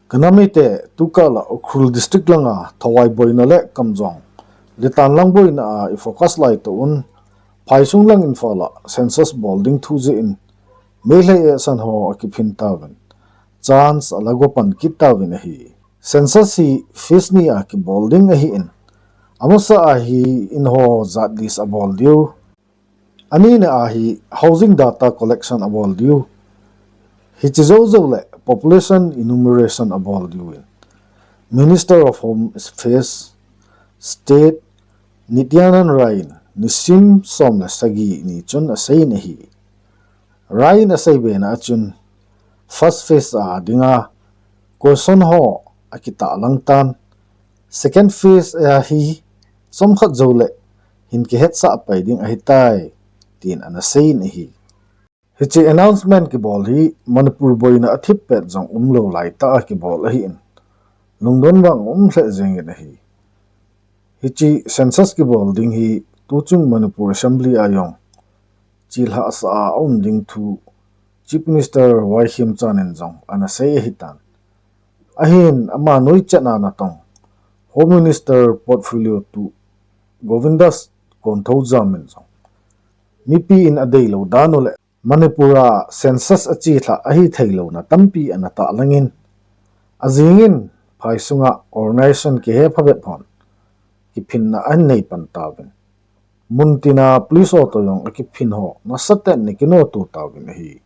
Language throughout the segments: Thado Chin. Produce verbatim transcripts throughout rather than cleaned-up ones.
Kanam mite, tukal a Ukhrul District langa Thawai boina le Kamjong, Litan lang boina a i focus lai to un, phaisung lang Imphal a census bol ding thu jeh in, Meilhei esan ho akiphin tauvin, chance ala go pan kit tauvin ahi. Census hi phase ni a kibol ding ahin, amasa a hi in ho jat list abol diu, anina a hi housing data collection abol diu. Hiche jou jou le population enumeration abol diu in Minister of Home Affairs, State, Nityanand Rai in nisim som le sagi ni chun asei in ahi. Rai in asei bena a chun first phase a dinga question ho akitahlang tan, second phase a hi chomkhat jou le hin kihetsah pai ding ahitai, tin ana sei in ahi. Hiche announcement kibol hi Manipur boina athip pet jong umlou lai tah a kibol ahin, lungdon vang um lheh jeng in ahi. Hiche census kibol ding hi tuchung Manipur Assembly a jong chilhah sa a um ding thu Chief Minister Y Khemchand in jong ana sei ahitan. Ahin ama noi chetna natong Home Minister portfolio tuh Govindas Konthoujam in jong mipi in adeilou dan u le Manipur a census achelhah ahi theilouna tampi ana tahlang in, ajing in phaisunga organization kihe phabep hon kiphinna ahin nei pan tauvin, muntina police auto jong akiphin ho nasatah in akinoto tauvin ahi.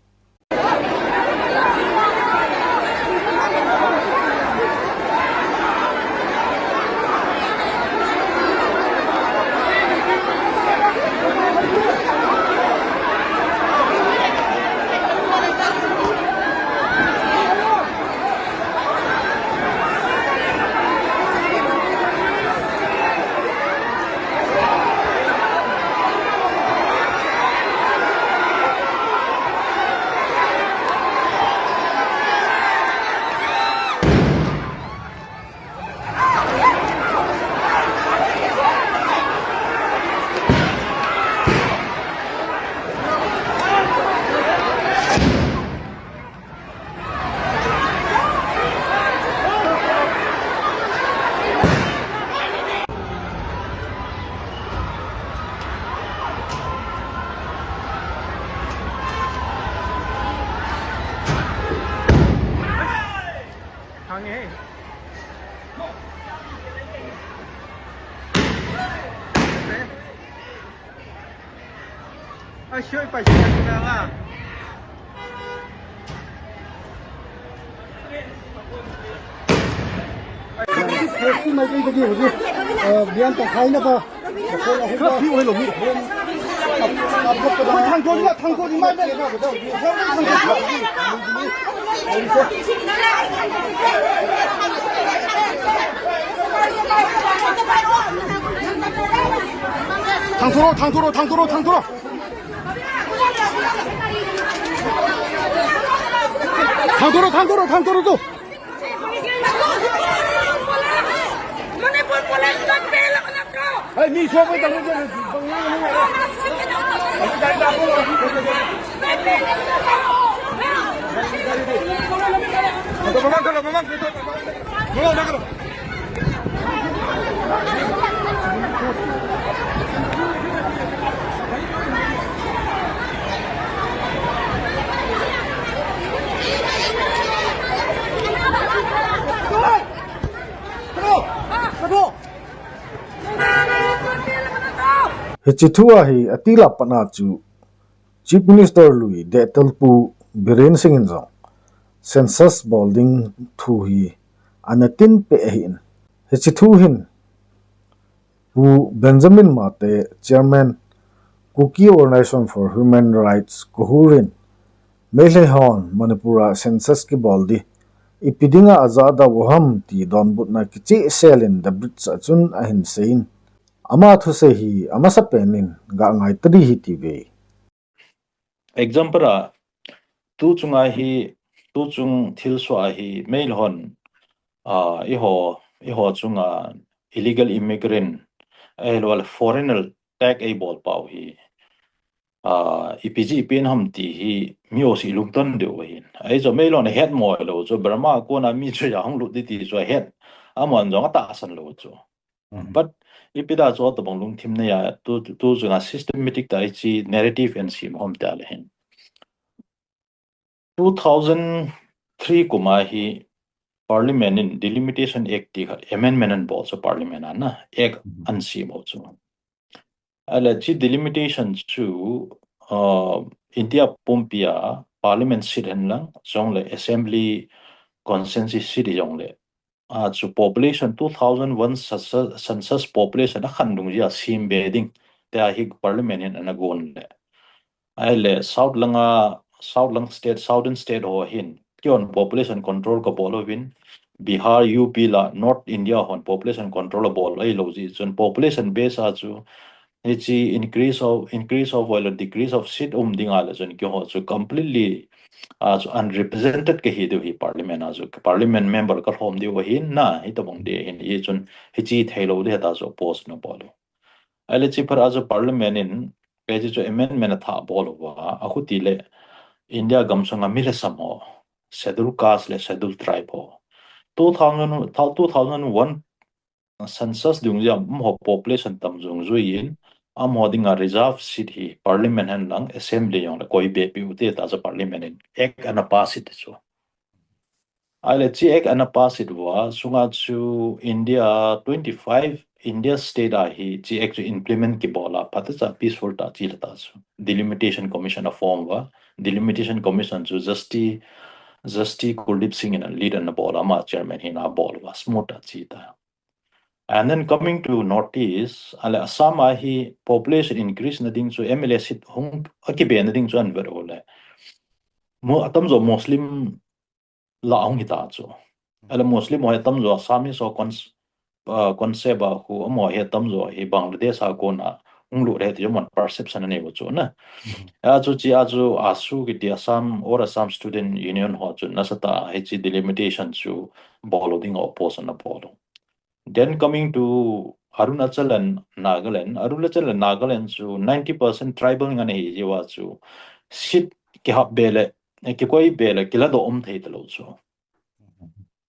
ꯊꯥꯡꯗꯣꯔꯛꯑꯣ, ꯊꯥꯡꯗꯣꯔꯛꯑꯣ, ꯊꯥꯡꯗꯣꯔꯛꯑꯣ, ꯊꯥꯡꯗꯣꯔꯛꯑꯣ꯫ ꯊꯥꯡꯗꯣꯔꯛꯑꯣ, ꯊꯥꯡꯗꯣꯔꯛꯑꯣ, ꯊꯥꯡꯗꯣꯔꯛꯑꯣ꯫ ꯃꯅꯤꯄꯨꯔ ꯄꯨꯂꯤꯁꯅ ꯄꯦꯜꯂꯕ ꯅꯠꯇ꯭ꯔꯣ? ꯑꯩ ꯃꯤ ꯁꯣꯛꯄꯩ ꯇꯧꯕ ꯅꯠꯇꯦ꯫ ꯑꯗꯣ ꯃꯃꯥꯡ ꯆꯠꯂꯣ, ꯃꯃꯥꯡ ꯆꯠꯂꯣ꯫ ꯃꯃꯥꯡ ꯆꯠꯂꯣ꯫ Hiche thu ahi, ati lap patna chu Chief Minister lui Dehtel Pu Biren Singh in jong census bol ding thu hi ana tin peh ahin. Hiche thu hin Pu Benjamin Mate, Chairman, Kuki Organization for Human Rights, KOHUR in, Meilhei hon Manipur a census kibol di ipi dinga ajah da u ham ti donbutna kicheh sel in The Bridge a chun ahin seiyin, ama thusei hi amasapen in ga ngai tadi hi ti ve. Example a, tu chunga hi, tu chung thilsoh a hi, Meilhei hon, a, eiho, eiho chunga illegal immigrant, ahilouleh foreigner tag eibol pau hi. ah, ipi jeh pen ham ti hi mi ho si lungton diu ahin. Ahi chu meilhon ahet mo lou chu Burma a kona mi chu ja hung lut di ti chu ahet. Aman jong atahsan lou chu. But ipi da chu atobang lungthim nei a tu, tu chunga systematic tah hiche narrative in sem ham ti le hin. Two thousand three kum a hi Parliament in Delimitation Act ti khat amendment ana bol chu Parliament a na Act ana sem u chu. Ahile hiche delimitation chu, uh, India pumpi a Parliament seat hen lang, jongle Assembly constituency seat jongle. Ah, chu population two thousand one census, census population akhan dungjui a sem be ding. Tia hi Parliament hin ana gon le. Ahile South langa, South lang state, Southern state ho hin. Kihon population control kabol uvin. Bihar, U P la, North India hon population control abol ahilou jeh chun population base a chu hiche increase of, increase of or decrease of seat um ding a le chun keiho chu completely, ah, chu unrepresented kahi diu hi parliament a chu, parliament member kalhom diu ahin na, hitobang ding ahin, hichun hiche theilou ding hita chu oppose ana bol u. Ahile hiche phat a chu parliament in, hiche chu amendment athah bol uva, akhuti le India gamsunga mi lhasam ho, schedule caste le schedule tribe ho. Two thousand, two thousand one census dungjui a amaho population tam dungjui in, amaho dinga reserve seat hi parliament hen lang assembly jongle koibe peh u te tia chu parliament in act ana pass it chu. Ahile hiche act ana pass it uva, sunga chu India twenty-five India state a hi hiche act chu implement kibol a, phatecha peaceful tah che lhata chu. Delimitation Commission aform uva, Delimitation Commission chu Justice, Justice Kuldeep Singh in lead ana bol a, ama chairman hin abol uva, smooth tah che ta. And then coming to Northeast, ahile Assam a hi population increase na ding chu M L A seat hung akibe na ding chu ana vet u le. Mo, atamjo Muslim lah a hung hita chu. Ahile Muslim ho hi atamjo Assamese ho cons-, ah, concept a khu, amaho hi atamjo hi Bangladesh a kona hung lut ahi ti chu aman perception anei u chu na. Achu hiche a chu AASU kiti Assam, All Assam Student Union ho chu nasatah a hiche delimitation chu bol u dinga oppose ana bol u. Then coming to Arunachal and Nagaland, Arunachal and Nagaland chu ninety percent tribal nga ana hi jeh uva chu seat kihap be le, eh, kikoibe le kiladoh um thei talou chu.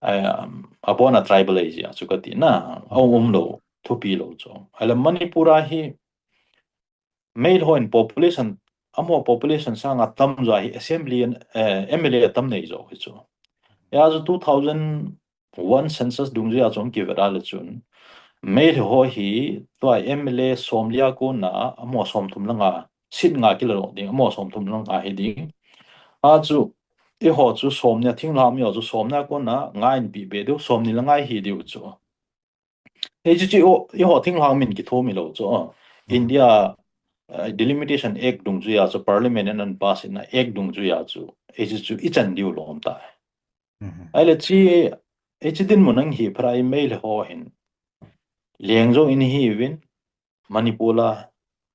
Um, abona tribal ahi jeh a chu kati na, aum umlou, thupi lou chu. Ahile Manipur a hi Meilhei hon population, amaho population sanga atamjo hi assembly in, eh, M L A atam nei jo hi chu. Hia chu two thousand one census dungjui a chu hung kivet a le chun, Meilhei ho hi tua M L A somli a kona, amaho somthum le nga, seat nga kiladoh ding, amaho somthum le nga hi ding. Achu, eiho chu somni a thinglhang mi ho chu somni a kona nga in peh be diu, somni le nga hi diu chu. Hichu chu eiho, eiho thinglhang min kitho mi lou chu, ah. India, eh, Delimitation Act dungjui a chu, Parliament in ana pass na Act dungjui a chu, hichu chu ichan diu lom tai. Ahile chu, hichu dinmun a hi phat a Meilhei ho hin, Leng jong ihiuvin, Manipur a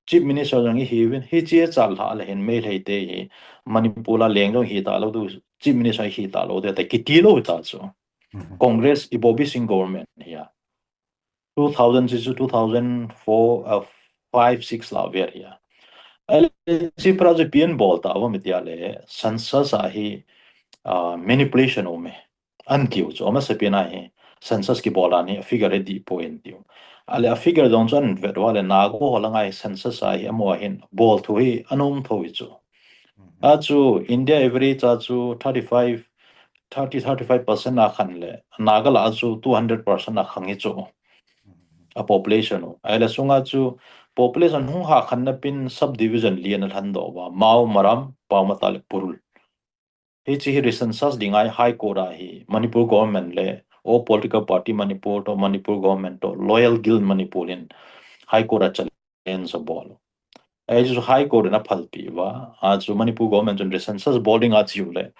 Chief Minister jong ihiuvin, hiche chalhah le hin Meilhei te hi Manipur a Leng jong hita lou diu, Chief Minister hita lou diu, tia kiti lou ta chu. Congress Ibobi Singh government hia. Two thousand chu, two thousand four, uh, five, six la vet hia. Ahile chu phat a chu ipi ana bol ta uvam tia le, census a hi, uh, manipulation um e. Ana tiu chu, amasapen a hi, census kibol a hi, a figure hi dih poi ana tiu. Ahile a figure jong chu ana vet uva le, Naga ho langa hi census a hi, amaho hin, bol thu hi, ana um tho hi chu. Achu, India average a chu thirty-five, thirty, thirty-five percent a khan le, Naga lah a chu two hundred percent a khang hi chu. A population u. Ahile sunga chu, population hung ha khanna pen subdivision li ana lhandoh uva, Mao, Maram, Paomata le Purul. Hiche hi recensus dinga High Court a hi Manipur government le all political party Manipur toh Manipur government toh Loyal Guild Manipur in High Court a challenge abol u. Hichu High Court in aphalpi uva, achu Manipur government chun recensus bol dinga ache u le,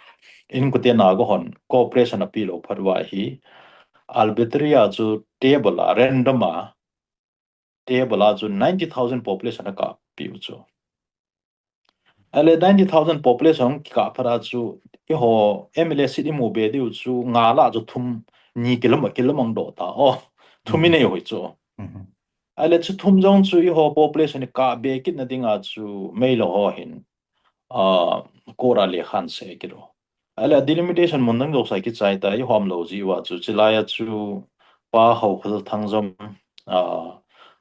inkote Naga hon cooperation apeh lou phat uva hi, arbitrary a chu table a, random a, table a chu ninety thousand population akap peh u chu. Ahile ninety thousand population kikap phat a chu, eiho M L A seat imu be diu chu, nga lah a chu thum, ni kilam, kilamang doh ta. Oh, thum inei u hi chu. Ahile chu thum jong chu eiho population hi kap be kit na dinga chu meilhei ho hin, ah, court a lekhan sei kit u. Ahile delimitation mun dang jouse kichai ta, eiho umlou jeh uva chu, chulai a chu Pa Haokholthang jong, ah,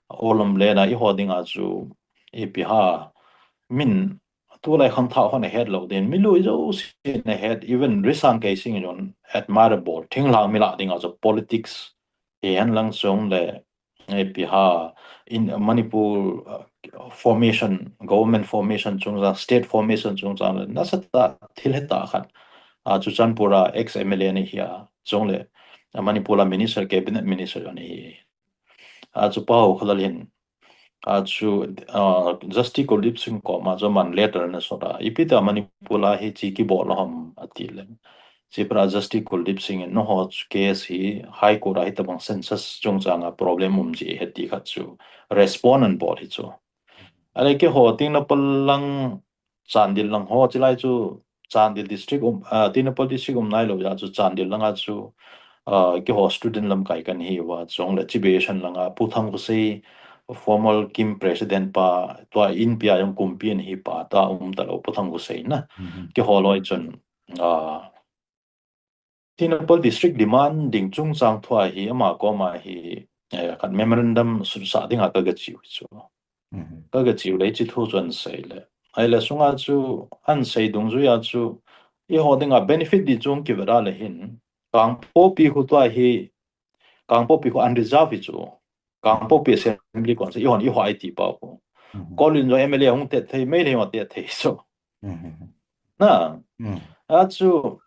Olam le na eiho dinga chu ipi ham, min tulai khangthah hon ahet lou din, mi lui jouse in ahet, even Risang Keishing in jong admirable, thinglhang mi lah dinga chu politics hihen lang chule, ipi ham, in Manipur, uh, formation, government formation chungchang, state formation chungchang le nasatah thil hetah khat. Ah, Churachandpur a ex M L A ni hi a, chule, ah, Manipur a minister, cabinet minister ni hi. Ah, chu Pa Haokholthang hin, ah, chu, ah, Justice Kuldeep Singh koma chu aman letter ana sot a, ipi tia Manipur a hiche kibol u ham ati le, chuphat a Justice Kuldeep Singh in, nangho chu case hi High Court a hitabang census chungchang a problem um ji ahi ti khat chu respond ana bol hi chu. Ahile keiho Tengnoupal lang, Chandel lang ho, chulai chu Chandel district um, ah, Tengnoupal district um nailou jeh a chu Chandel langa chu, ah, keiho student lamkai kana hi uva, chule Chibai Eisen langa Pu Thangkhosei, former KIM president pa, tua Inpi a jong kumpi ana hi pa, tua um talou Pu Thangkhosei na. Mhm. Keiho loi chun, ah, Tengnoupal district demand ding chungchang thua hi ama koma hi, eh, khat memorandum sutsah dinga ka gachiu chu. Mhm. Ka gachiu le hiche thu chu ana sei le. Ahile sunga chu ana sei dungjuia chu eiho dinga benefit di chu kivet a le hin, Kangpokpi khu tua hi, Kangpokpi khu unreserved hi chu. Kangpokpi Assembly Constituency, eihon, eiho iti pa khu. Mhm. Kol in jong M L A hung tet thei, Meitei hung tet thei chu. Mhm. Na. Mhm. A chu,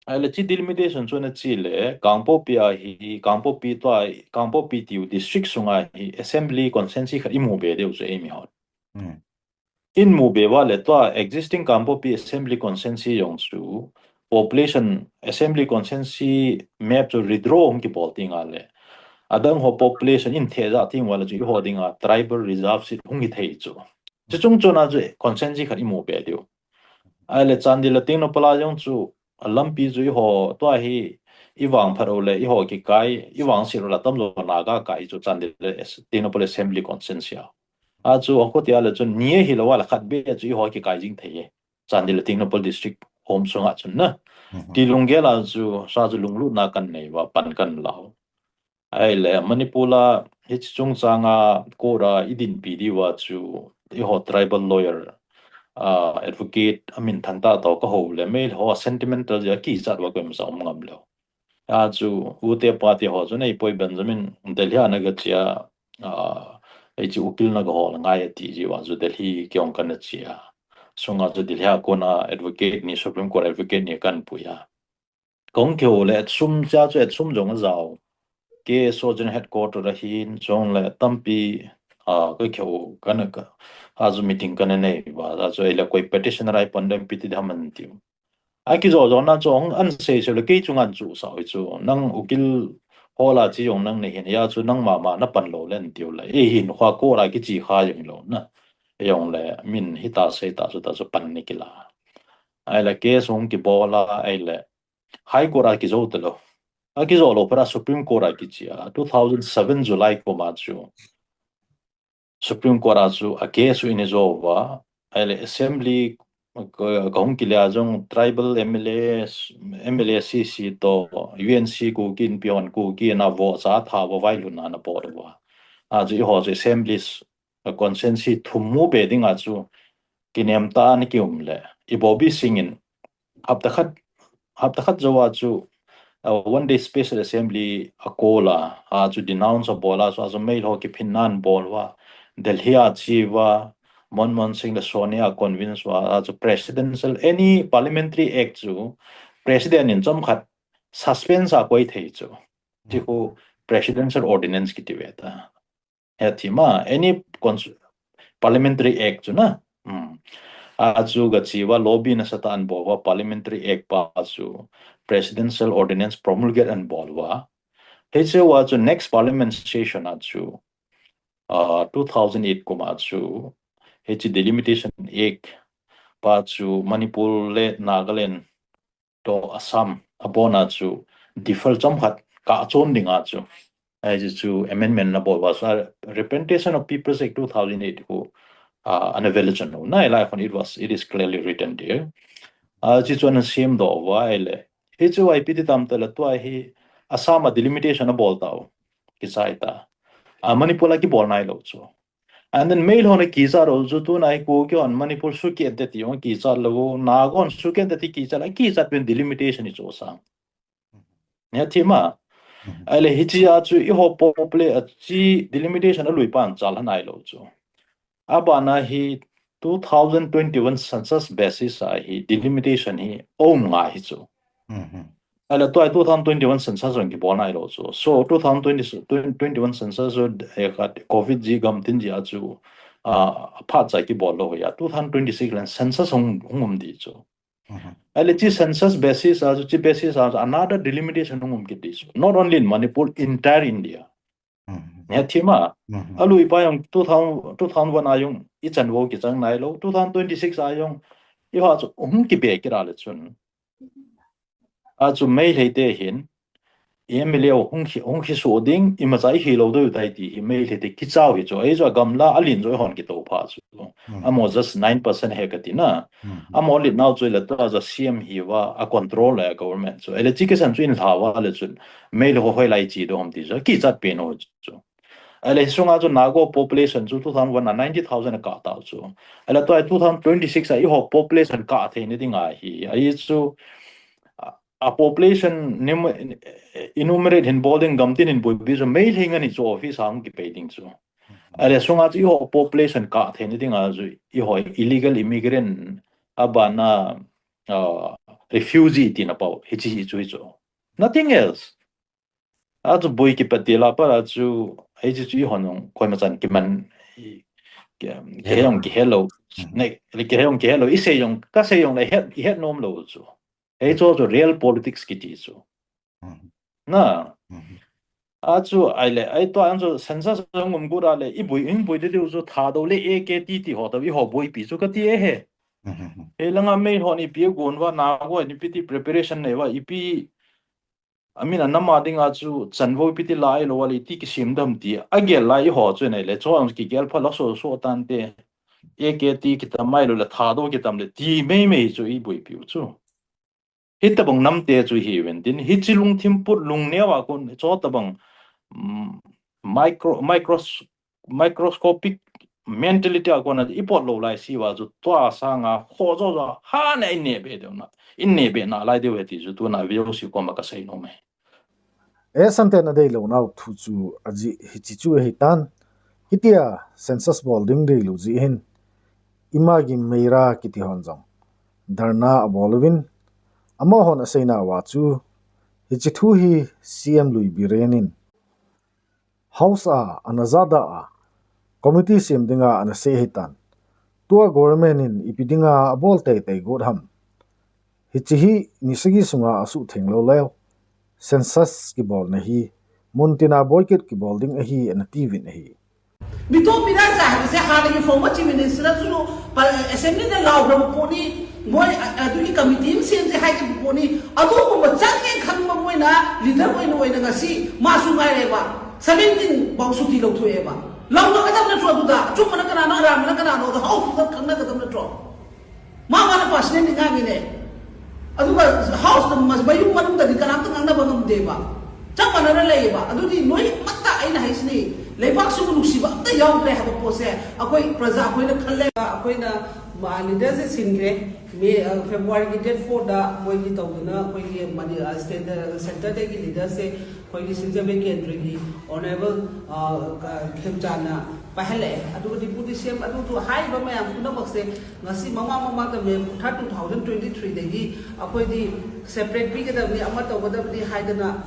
ahile hiche delimitation chu ana che le, Kangpokpi a hi, Kangpokpi tua, Kangpokpi tiu district sunga hi Assembly Constituency khat imu be diu chu eimi hon. Mhm. Imu be uva le tua existing Kangpokpi Assembly Constituency jong chu population, Assembly Constituency map chu redraw hung kibol tengle, adang ho population in theh jah tengle chu eiho dinga tribal reserve seat hung hi thei chu. Chuche chung chuna chu constituency khat imu be diu. Ahile Chandel le Tengnoupal a jong chu alampi chu eiho tua hi ivangphat u le eiho kikai, ivangset u le atamjo Naga kai chu Chandel le Tengnoupal Assembly Constituency a. A chu akhutia le chun ni ahilou a le khat beh chu eiho kikai jing thei e. Chandel le Tengnoupal district hom sunga chun na. Mhm. Ti lunggel a chu sa chu lunglutna kana nei uva, pan kana la u. Ahile Manipur a hiche chungchanga court a idinpi diuva chu eiho tribal lawyer, ah, advocate amin thangtah toh kahou le, Meitei ho sentimental jeh a kichat uva koima cha um ngam lou. A chu, u te pa te ho chu nei poi, Benjamin Delhi a na gache a, ah, hiche ukil na gahol ngai ati jeh uva chu Delhi kei jong kana che a. Sunga chu Delhi a kona advocate ni, Supreme Court advocate ni kana pui a. Kahung kihou le, atsum cha chu atsum jong ajao. K S O General Headquarter a hin, chule tampi, ah, kakihou, kana ka, a chu meeting kana nei uva, a chu ahile koi petitioner a ipon dem pi ti dam ana tiu. Akijou jouna chu ana sei sei le kei chunga ana chu sa u chu. Nang ukil hol a che jong nang nahin, hia chu nangma ma napan lou le ana tiu le. Eihin kho court a kiche kha jong lou na. Jongle min hita seita chu ta chu pan ni kila. Ahile case hung kibol a, ahile High Court a kijou talou. Akijou lou phat a Supreme Court a kiche a, two thousand seven July kum a chu Supreme Court a chu a case chu ana jou uva, ahile Assembly ka, kahung kile a jong tribal M L A, M L A C C toh U N C Kuki Inpi hon Kuki na vote cha tha uva vailhunna ana bol uva. A chu eiho chu Assembly, a constituency thum mu be dinga chu kinem tah a ana kium le, Ibobi Singh in hapta khat, hapta khat jou a chu, a one day special assembly a call a, a chu denounce abol a, chu a chu Meitei ho kiphinna ana bol uva, Delhi a che uva, Manmohan Singh le Sonia convince uva, a chu presidential, any parliamentary act chu president in chomkhat suspense a koi thei chu. Ti khu presidential ordinance kiti ve ta. He ti ma, any cons-, parliamentary act chu na. Hmm. A chu gache uva lobby nasatah ana bol uva parliamentary act pa chu presidential ordinance promulgate ana bol uva. Hiche uva chu next parliament session a chu, ah, two thousand eight kum a chu, hiche delimitation act pa chu Manipur le Nagaland toh Assam abon a chu defer chomkhat kah chon dinga chu Ahi chu amendment ana bol uva chu, a Representation of People's Act two thousand eight khu, ah, ana vel chun lou. Nai lai khun it was, it is clearly written there. Ah, chu chu ana semdoh uva ahile. Hichu ipi ti tam tile tua hi Assam a delimitation abol tau. Kichai ta. Ah, Manipur a kibol nailou chu. And then Meitei hon akichat lou chu tuna hi Kuki hon Manipur sukeh te ti jong kichat lou, Naga hon sukeh te ti kichat lou, akichat pen delimitation hi chu sang. Hethem a. Ahile hichea chu eiho popula-, a chi delimitation alui pan chal nailou chu. Abana hi two thousand twenty-one census basis a hi delimitation hi um ngai hi chu. Ahile tua hi two thousand twenty-one census jong kibol nailou chu. So two thousand twenty, twenty-one census chu, eh, khat covid ji gamtin jia chu, ah, phat cha kibol lou hia. Two thousand twenty-six leh census hung, hung um ding chu. Ahile chi census basis a chu, chi basis a chu another delimitation hung um kit ding chu. Not only in Manipur, entire India. Hethem a. Alui pa jong two thousand, two thousand one a jong ichan vo kichang nailou. Two thousand twenty-six a jong eiho chu hung kibe kit a le chun. A chu Meitei te hin, M L A hung khi, hung khi so ding, imacha ihi lou ding tai ti hi Meitei te kichau hi chu. Ahi chu gamla alen chu eihon kitoh pha chu. Amaho just nine percent hi kati na. Amaho len nau chu le tua chu C M hi uva, a control le government chu. Ahile chi kisan chu in lha uva le chun. Meitei ho hoilai chi ding ham ti chu. Kichat pen u chu. Ahile hi sunga chu Naga population chu two thousand one a ninety thousand akah tau chu. Ahile tua hi two thousand twenty-six a eiho population kah theina dinga hi. Ahi chu, a, a population nim-, enumerate hin bol ding gamtin hin boipi chu Meitei ngen hi chu office a hung kipe ding chu. Ahile sunga chu eiho population kah theina dinga chu eiho illegal immigrant abana, uh, refugee tina pau. Hichi hi chu hi chu. Nothing else. A chu boi kipat til a pat a chu, ahi chu chu eihon jong koima chan kiman, i, ki, kihei jong kihei lou. Ne, kihei jong kihei lou. Isei jong, kasei jong le het, ihet nom lou chu. Ahi chu chu real politics kiti chu. Na. A chu ahile, ahi tua jong chu census jong um got a le, iboi, iboi ding diu chu Thadou le A K T ti ho toh, eiho boipi chu kati e he. Hilanga Meitei hon ipi agon uva, Naga hon ipi ti preparation nei uva, ipi Amin anam a dinga chu chanvo ipi ti la ahilou le iti kisem dem ti. Agel lai eiho chu nei le chu kigel pha la so so tante. A K T kitam ahilou le Thadou kitam le ti mei mei chu iboipi u chu. Hitabang namte chu hi ven tin, hichi lungthim put lungneo a kon, chutabang, mm, micro, micros-, microscopic mentality a kona i pot lou lai siuva chu tua sanga kho jo jo ha ne i neh be deu na, i neh be nalai deu ahi ti chu tuna V O C koma kasei nom e. E Sante na deilou nau thu chu ajeh hichi chu ahitan. Hitia census bol ding deilou jeh hin Imagi Meira kiti hon jong dharna abol uvin, amahon aseina uva chu hichi thu hi C M lui Biren in House a ana jahda a, committee sem dinga ana sei ahitan. Tua government in ipi dinga abol teitei got ham. Hichi hi ni sagi sunga asuhtheng lou leu, census kibolna hi, mun tina boikit kibol ding ahi, ana tiuvin ahi. Mito mina ja ha se ha le former chief minister chu pa assembly na lau ram po ni, moi, a, a, tu ki committee sem se hai ki po ni, a tu ko ma chang ke khang ma moi na, leader moi na moi na ngasi, ma su ngai re ba, seventeen bau su ti lou thu e ba. Lau na ka dam na chu tu da, chu ma na ka na na, ram na ka na no da, hau tu da khang na ka dam na chu. Ma ma na president ni ngai ni ne. Aduga house na mas mayung manung da di kanam ta ngang na ba ngam de ba. Chang ma na ra lei ba. Adu di noi mata ai na hai sini. Leibak su nu si ba ta yau le ha ba po se. Akoi praja akoi na khalle ba akoi na ma leader se sin re. Me, uh, February ki date four da moi ki tau na koi ki mani, uh, standard center de ki leader se. ꯑꯩꯈꯣꯏꯒꯤ ꯁꯤꯡꯖꯃꯩ ꯀꯦꯟꯗ꯭ꯔꯒꯤ Honourable, ꯑ, ꯀ-, ꯈꯦꯝꯆꯥꯟꯅ ꯄꯥꯏꯍꯜꯂꯛꯑꯦ꯫ ꯑꯗꯨꯒ Deputy C M ꯑꯗꯨꯗꯨ ꯍꯥꯏꯔꯤꯕ ꯃꯌꯥꯝ ꯄꯨꯝꯅꯃꯛꯁꯦ ꯉꯁꯤ ꯃꯃꯥꯡ ꯃꯃꯥꯡꯗ May ꯀꯨꯟꯊ꯭ꯔꯥ two thousand twenty three ꯗꯒꯤ ꯑꯩꯈꯣꯏꯗꯤ separate ꯄꯤꯒꯗꯕꯅꯤ, ꯑꯃ ꯇꯧꯒꯗꯕꯅꯤ ꯍꯥꯏꯗꯅ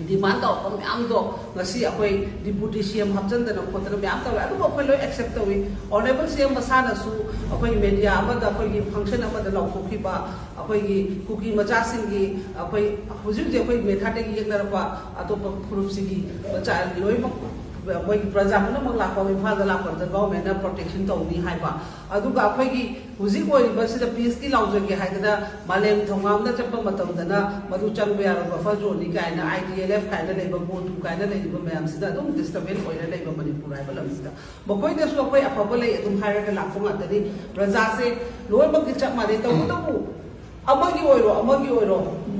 demand ꯇꯧꯔꯛꯄ ꯃꯌꯥꯝꯗꯣ ꯉꯁꯤ ꯑꯩꯈꯣꯏ Deputy C M ꯍꯥꯞꯆꯤꯟꯗꯅ ꯈꯣꯠꯇꯅ ꯃꯌꯥꯝ ꯇꯧꯔꯦ꯫ ꯑꯗꯨꯕꯨ ꯑꯩꯈꯣꯏ ꯂꯣꯏ accept ꯇꯧꯏ꯫ Honourable C M ꯃꯁꯥꯅꯁꯨ ꯑꯩꯈꯣꯏ media ꯑꯃꯗ ꯑꯩꯈꯣꯏꯒꯤ function ꯑꯃꯗ ꯂꯥꯎꯊꯣꯛꯈꯤꯕ ꯑꯩꯈꯣꯏꯒꯤ ꯀꯨꯀꯤ ꯃꯆꯥꯁꯤꯡꯒꯤ, ꯑꯩꯈꯣꯏ ꯍꯧꯖꯤꯛ ꯍꯧꯖꯤꯛ ꯑꯩꯈꯣꯏ ꯃꯦꯊꯥꯗꯒꯤ ꯌꯦꯛꯅꯔꯛꯄ ꯑꯇꯣꯞꯄ ꯐꯨꯔꯨꯞꯁꯤꯒꯤ ꯃꯆꯥ ꯂꯣꯏꯅꯃꯛ ꯑꯩꯈꯣꯏꯒꯤ ꯄ꯭ꯔꯖꯥ ꯄꯨꯝꯅꯃꯛ ꯂꯥꯛꯄ ꯏꯝꯐꯥꯜꯗ ꯂꯥꯛꯄꯗ ꯒꯚꯔꯟꯃꯦꯟꯠꯅ ꯄ꯭ꯔꯣꯇꯦꯛꯁꯟ ꯇꯧꯅꯤ ꯍꯥꯏꯕ, ꯑꯗꯨꯒ ꯑꯩꯈꯣꯏꯒꯤ ꯍꯧꯖꯤꯛ ꯑꯣꯏꯔꯤꯕꯁꯤꯗ ꯄꯤꯁꯀꯤ ꯂꯥꯎꯖꯒꯦ ꯍꯥꯏꯗꯅ ꯃꯥꯂꯦꯝ ꯊꯧꯉꯥꯝꯗ ꯆꯠꯄ ꯃꯇꯝꯗꯅ ꯃꯗꯨ ꯆꯪꯕ ꯌꯥꯔꯣꯏ, ꯕꯐꯔ ꯖꯣꯟꯅꯤ ꯀꯥꯏꯅ, ꯑꯥꯏ ꯇꯤ ꯑꯦꯜ ꯑꯦꯐ ꯀꯥꯏꯅ ꯂꯩꯕ, ꯃꯣꯇꯨ ꯀꯥꯏꯅ ꯂꯩꯔꯤꯕ ꯃꯌꯥꯝꯁꯤꯗ ꯑꯗꯨꯝ ꯗꯤꯁꯇꯔꯕꯦꯟꯁ ꯑꯣꯏꯔ ꯂꯩꯕ ꯃꯅꯤꯄꯨꯔ ꯍꯥꯏꯕ ꯂꯝꯁꯤꯗ꯫ ꯃꯈꯣꯏꯗꯁꯨ ꯑꯩꯈꯣꯏ ꯑꯐꯕ ꯂꯩ ꯑꯗꯨꯝ ꯍꯥꯏꯔꯒ ꯂꯥꯛꯄ ꯉꯥꯛꯇꯅꯤ꯫ ꯄ꯭ꯔꯖꯥꯁꯦ ꯂꯣꯏꯅꯃꯛꯇꯤ ꯆꯞ ꯃꯥꯟꯅꯩ꯫ ꯇꯧꯕꯇꯕꯨ ꯑꯃꯒꯤ ꯑꯣꯏꯔꯣ, ꯑꯃꯒꯤ ꯑꯣꯏꯔꯣ,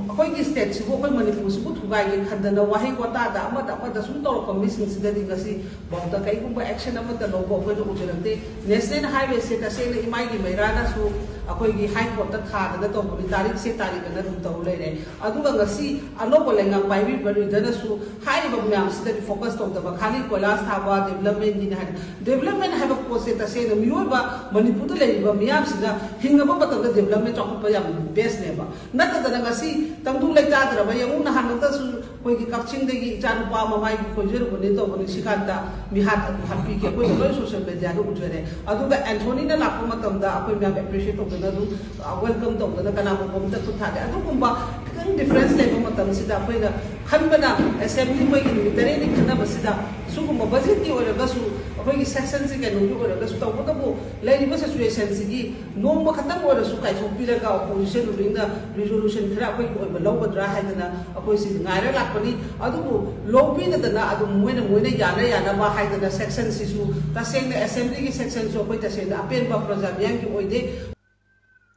ꯑꯩꯈꯣꯏꯒꯤ ꯁ꯭ꯇꯦꯠꯁꯤꯕꯨ, ꯑꯩꯈꯣꯏ ꯃꯅꯤꯄꯨꯔꯁꯤꯕꯨ ꯊꯨꯒꯥꯏꯒꯦ ꯈꯟꯗꯅ ꯋꯥꯍꯩ ꯋꯥꯇꯥꯗ ꯑꯃꯗ ꯑꯃꯗ ꯁꯨꯝ ꯇꯧꯔꯛꯄ ꯃꯤꯁꯤꯡꯁꯤꯗꯗꯤ ꯉꯁꯤ ꯐꯥꯎꯗ ꯀꯩꯒꯨꯝꯕ ꯑꯦꯛꯁꯟ ꯑꯃꯠꯇ ꯂꯧꯕ ꯑꯩꯈꯣꯏꯅ ꯎꯖꯔꯛꯇꯦ꯫ ꯅꯦꯁꯅꯦꯜ ꯍꯥꯏꯋꯦꯁꯦ ꯇꯁꯦꯡꯅ ꯏꯃꯥꯏꯒꯤ ꯃꯩꯔꯥꯅꯁꯨ ꯑꯩꯈꯣꯏꯒꯤ ꯍꯥꯏ ꯀꯣꯔꯠꯇ ꯊꯥꯗꯅ ꯇꯧꯕꯅꯤ, ꯇꯥꯔꯤꯛꯁꯦ ꯇꯥꯔꯤꯛ ꯑꯅ ꯑꯗꯨꯝ ꯇꯧ ꯂꯩꯔꯦ꯫ ꯑꯗꯨꯒ ꯉꯁꯤ ꯑꯅꯧꯕ ꯂꯩꯉꯥꯛ ꯄꯥꯏꯕꯤꯕ ꯂꯤꯗꯔꯅꯁꯨ ꯍꯥꯏꯔꯤꯕ ꯃꯌꯥꯝꯁꯤꯗꯗꯤ ꯐꯣꯀꯁ ꯇꯧꯗꯕ, ꯈꯥꯂꯤ ꯀꯣꯏꯂꯥꯁ ꯊꯥꯕ, ꯗꯦꯕꯂꯞꯃꯦꯟꯒꯤꯅꯤ ꯍꯥꯏꯅ꯫ ꯗꯦꯕꯂꯞꯃꯦꯟ ꯍꯥꯏꯕ ꯄꯣꯠꯁꯦ ꯇꯁꯦꯡꯅ ꯃꯤꯑꯣꯏꯕ ꯃꯅꯤꯄꯨꯔꯗ ꯂꯩꯔꯤꯕ ꯃꯤꯌꯥꯝꯁꯤꯅ ꯍꯤꯡꯉꯕ ꯃꯇꯝꯗ ꯗꯦꯕꯂꯞꯃꯦꯟ ꯆꯥꯎꯈꯠꯄ ꯌꯥꯝ ꯕꯦꯁꯅꯦꯕ꯫ ꯅꯠꯇꯗꯅ ꯉꯁꯤ ꯇꯪꯗꯨ ꯂꯩꯇꯥꯗ꯭ꯔꯕ ꯌꯦꯡꯉꯨ, ꯅꯍꯥꯟꯃꯛꯇꯁꯨ ꯑꯩꯈꯣꯏꯒꯤ ꯀꯛꯆꯤꯡꯗꯒꯤ ꯏꯆꯥꯅꯨꯄꯥ ꯑꯃ ꯃꯥꯒꯤ ꯈꯣꯏꯖꯔꯨꯕꯅꯦ ꯇꯧꯕ ꯅꯤꯡꯁꯤꯡꯀꯥꯟꯗ ꯃꯤꯍꯥꯠ ꯑꯗꯨ ꯍꯥꯠꯄꯤꯈꯤ꯫ ꯑꯩꯈꯣꯏꯅ ꯂꯣꯏ ꯁꯣꯁꯤꯌꯦꯜ ꯃꯦꯗꯤꯌꯥꯗ ꯎꯖꯔꯦ꯫ ꯑꯗꯨꯒ ꯑꯦꯟꯊꯣꯅꯤꯅ ꯂꯥꯛꯄ ꯃꯇꯝꯗ ꯑꯩꯈꯣꯏ ꯃꯌꯥꯝ ꯑꯦꯄ꯭ꯔꯤꯁꯤꯌꯦꯠ ꯇꯧꯗꯅ ꯑꯗꯨꯝ, ꯑ, ꯋꯦꯜꯀꯝ ꯇꯧꯗꯅ ꯀꯅꯥꯒꯨꯝꯕ ꯑꯃꯇ ꯈꯨꯠ ꯊꯥꯗꯦ꯫ ꯑꯗꯨꯒꯨꯝꯕ ꯈꯤꯇꯪ ꯗꯤꯐꯔꯦꯟꯁ ꯂꯩꯕ ꯃꯇꯝꯁꯤꯗ ꯑꯩꯈꯣꯏꯅ ꯈꯟꯕꯅ ꯑꯦꯁꯦꯝꯕ꯭ꯂꯤ ꯃꯣꯏꯒꯤ ꯅꯨꯃꯤꯠ ꯇꯔꯦꯠꯅꯤ ꯈꯟꯅꯕꯁꯤꯗ ꯁꯤꯒꯨꯝꯕ ꯕꯖꯦꯠꯀꯤ ꯑꯣꯏꯔꯒꯁꯨ, ꯑꯩꯈꯣꯏꯒꯤ ꯁꯦꯛꯁꯟꯁꯤ ꯀꯩꯅꯣꯒꯤ ꯑꯣꯏꯔꯒꯁꯨ, ꯇꯧꯕꯇꯕꯨ ꯂꯩꯔꯤꯕ ꯁꯤꯆꯨꯋꯦꯁꯟꯁꯤꯒꯤ ꯅꯣꯡꯃ ꯈꯛꯇꯪ ꯑꯣꯏꯔꯁꯨ ꯀꯥꯏꯊꯣꯛꯄꯤꯔꯒ ꯑꯣꯄꯣꯖꯤꯁꯟ ꯔꯨꯂꯤꯡꯅ ꯔꯤꯖꯣꯂꯨꯁꯟ ꯈꯔ ꯑꯩꯈꯣꯏꯒꯤ ꯑꯣꯏꯕ ꯂꯧꯒꯗ꯭ꯔꯥ ꯍꯥꯏꯗꯅ ꯑꯩꯈꯣꯏꯁꯤ ꯉꯥꯏꯔ ꯂꯥꯛꯄꯅꯤ꯫ ꯑꯗꯨꯕꯨ ꯂꯧꯕꯤꯗꯗꯅ ꯑꯗꯨꯝ ꯃꯣꯏꯅ, ꯃꯣꯏꯅ ꯌꯥꯅ ꯌꯥꯅꯕ ꯍꯥꯏꯗꯅ ꯁꯦꯛꯁꯟꯁꯤꯁꯨ, ꯇꯁꯦꯡꯅ ꯑꯦꯁꯦꯝꯕ꯭ꯂꯤꯒꯤ ꯁꯦꯛꯁꯟꯁꯨ ꯑꯩꯈꯣꯏ ꯇꯁꯦꯡꯅ ꯑꯄꯦꯟꯕ ꯄ꯭ꯔꯖꯥ ꯃꯤꯌꯥꯝꯒꯤ ꯑꯣꯏꯗꯦ꯫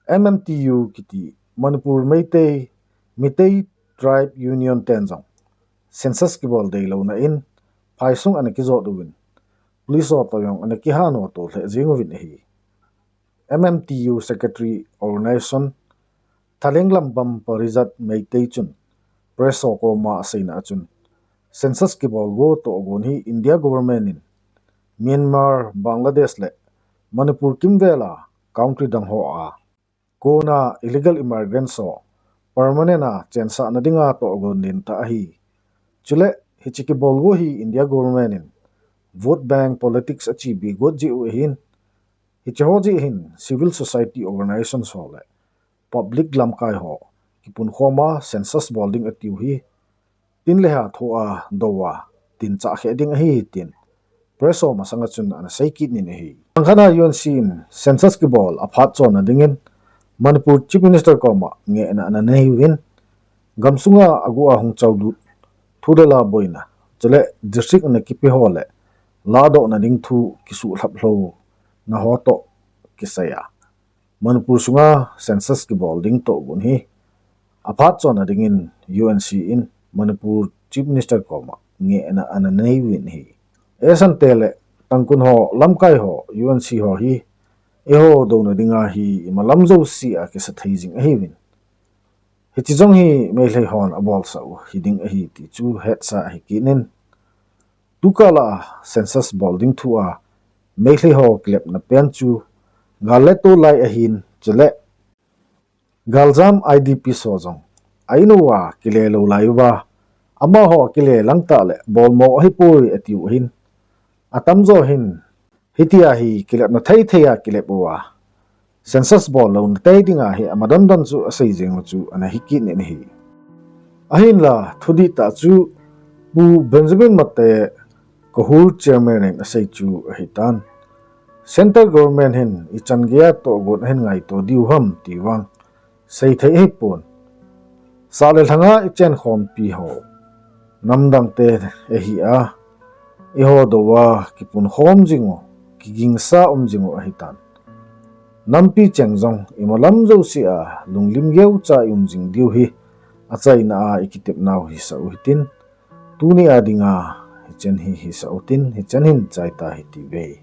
ꯑꯦꯝ ꯑꯦꯝ ꯇꯤ ꯌꯨ ꯀꯤꯇꯤ, ꯃꯅꯤꯄꯨꯔ Meitei, Meitei Tribe Union ten jong census kibol deilouna in phaisung ana kijot uvin, police ho toh jong ana kihan u toh lheh jing uvin ahi. M M T U Secretary Organization Thaleng Lambam Parijat Meitei chun press ho koma aseina a chun, census kibol go tohgon hi India government in Myanmar, Bangladesh le Manipur kimvel a country dang ho a kona illegal immigrants ho permanent a chensahna dinga tohgon ding tah ahi. Chule hiche kibol go hi India government in vote bank politics achepi got jeh u ahin, hiche ho jeh hin civil society organizations ho le public lamkai ho kipunkhom a census bol ding atiu hi tin le ha thoa doa tin chah khe ding ahi tin press ho masanga chun ana sei kit nin ahi. Thangkhana U N C in census kibol aphat chonna dingin Manipur Chief Minister koma ngehna ana nei uvin, gamsunga agu a hung chaulut thu le la boina, chule district ana kipe ho le ladohna ding thu kisuhlhap lhouna ho toh kisai a Manipur sunga census kibol ding tohgon hi aphat chonna dingin U N C in Manipur Chief Minister koma ngehna ana nei uvin ahi. Eisante le Tangkhul ho lamkai ho U N C ho hi eiho douna dinga hi imalam jousea kisa thei jing ahiuvin. Hiche jong hi Meitei hon abolsah u hiding ahi ti chu hetsa ahi kit in. Tukal a census bol ding thu a Meitei ho kilepna pen chu gal le tol lai ahin, chule galjam I D P ho jong a in uva kile lou lai uva, amaho kile lang tah le bolmo ahipoi atiu ahin. Atamjo hin hitia hi kilepna thei thei a kilep uva census bol louna tei dinga hi amadon don chu asei jeng u chu ana hi kit nin ahi. Ahinla thudih tah chu Pu Benjamin Mate, KOHUR chairman in asei chu ahitan, Central Government hin ichan geiya tohgon ahin ngaito diu ham ti vang seithei ahipon. Sah le lhanga ichenkhompi ho namdangte ahi a, eiho doua kipunkhom jing u, kigingsa um jing u ahitan. Nampi cheng jong imalam jousea lunglim geucha i um jing diu hi achaina a ikitepnau hisah u hitin, tunia dinga hichan hi hisah utin, hichan hin chaita hitiuve.